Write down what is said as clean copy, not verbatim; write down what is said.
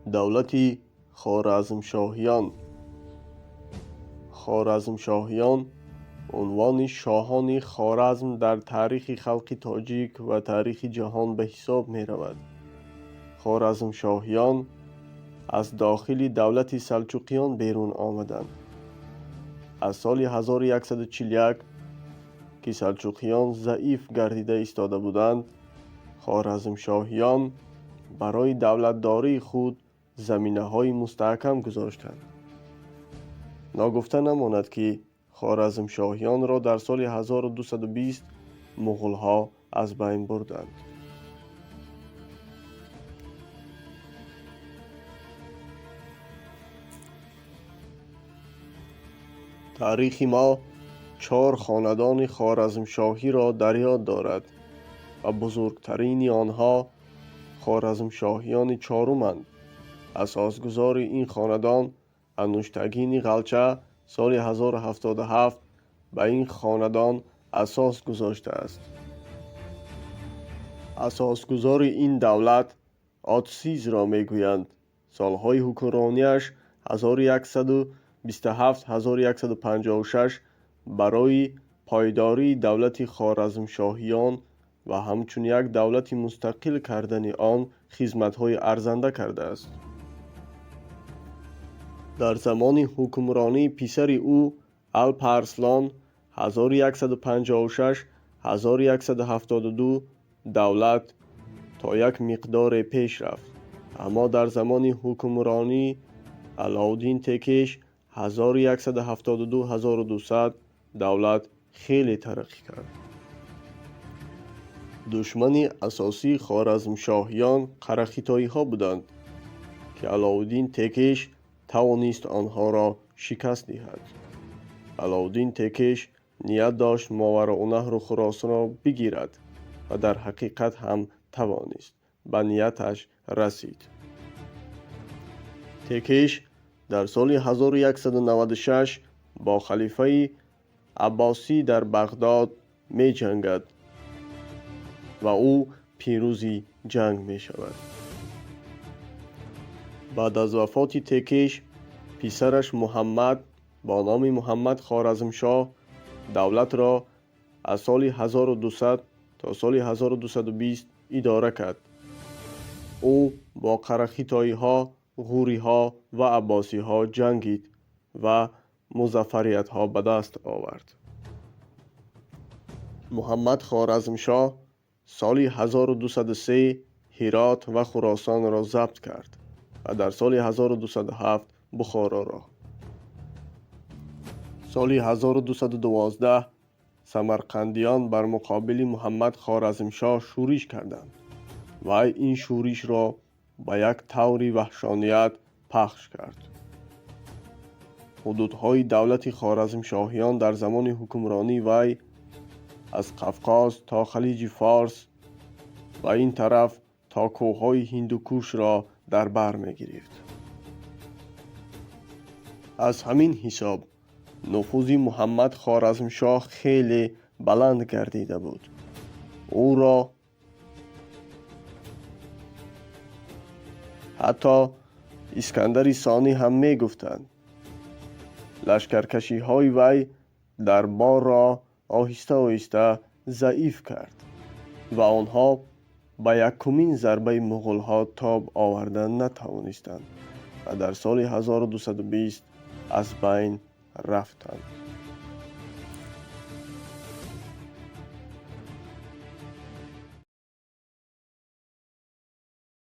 Давлати Хоразмшоҳиён. Хоразмшоҳиён унвони шоҳони Хоразм дар таърихи халқи тоҷик ва таърихи ҷаҳон ба ҳисоб меравад. Хоразмшоҳиён аз дохили давлати Салҷуқиён берун омаданд. Аз соли 1141, ки Салҷуқиён заиф гардида истода буданд, Хоразмшоҳиён барои давлатдории худ заминаҳои мустаҳкам гузоштанд. Ногуфта намонад, ки Хоразмшоҳиёнро дар соли 1220 муғулҳо аз байн бурданд. Таърихи мо чор хонадони хоразмшоҳиро дар ёд дорад ва бузургтарини онҳо Хоразмшоҳиёни чоруманд. Асосгузори ин хонадон Ануштагини Ғалча соли 1077 ба ин хонадон асос гузоштааст. Асосгузори ин давлат Отсизро мегӯянд. Солҳои ҳукмронияш 1127-1156 барои пойдории давлати Хоразмшоҳиён ва ҳамчун як давлати мустақил кардани он хизматҳои арзанда кардааст. Дар замони ҳукмронии писари ӯ Алп Арслон 1156-1172 давлат то як миқдоре пеш рафт, аммо дар замони ҳукмронии Алоуддин Текеш 1172-1200 давлат хеле тараққӣ кард. Душмани асосии хоразмшоҳиён қарахитоиҳо буданд, ки Алоуддин Текеш тавонист онҳоро шикаст диҳад. Алоуддин Текеш ният дошт Мовароуннаҳру Хуросонро бигирад ва дар ҳақиқат ҳам тавонист, ба нияташ расид. Текеш дар соли 1196 бо халифаи Аббосӣ дар Бағдод меҷангад ва ӯ пирӯзи ҷанг мешавад. Баъд аз вафоти Текеш писараш Муҳаммад бо номи Муҳаммад Хоразмшоҳ давлатро аз соли 1200 то соли 1220 идора кард. Ӯ бо қарахитоиҳо, ғуриҳо ва аббосиҳо ҷангид ва музаффариятҳо ба даст овард. Муҳаммад Хоразмшоҳ соли 1203 Ҳирот ва Хуросонро забт кард ва дар соли 1207 Бухороро. Соли 1212 самарқандиён бар муқобили Муҳаммад Хоразмшоҳ шӯриш карданд. Вай ин шӯришро ба як таври ваҳшоният пахш кард. Ҳудудҳои давлати Хоразмшоҳиён дар замони ҳукмронии вай аз Қавқоз то Халиҷи Форс ва ин тараф то кӯҳҳои Ҳиндукушро дар бар мегирифт. Аз ҳамин ҳисоб нуфузи Муҳаммад Хоразмшоҳ хеле баланд гардида буд. Ӯро ҳатто Искандари Сонӣ ҳам мегуфтанд. Лашкаркашиҳои вай дарборро оҳиста-оҳиста заиф кард ва онҳо ба якумин зарбаи муғулҳо тоб оварда натавонистанд ва дар соли 1220 аз байн рафтанд.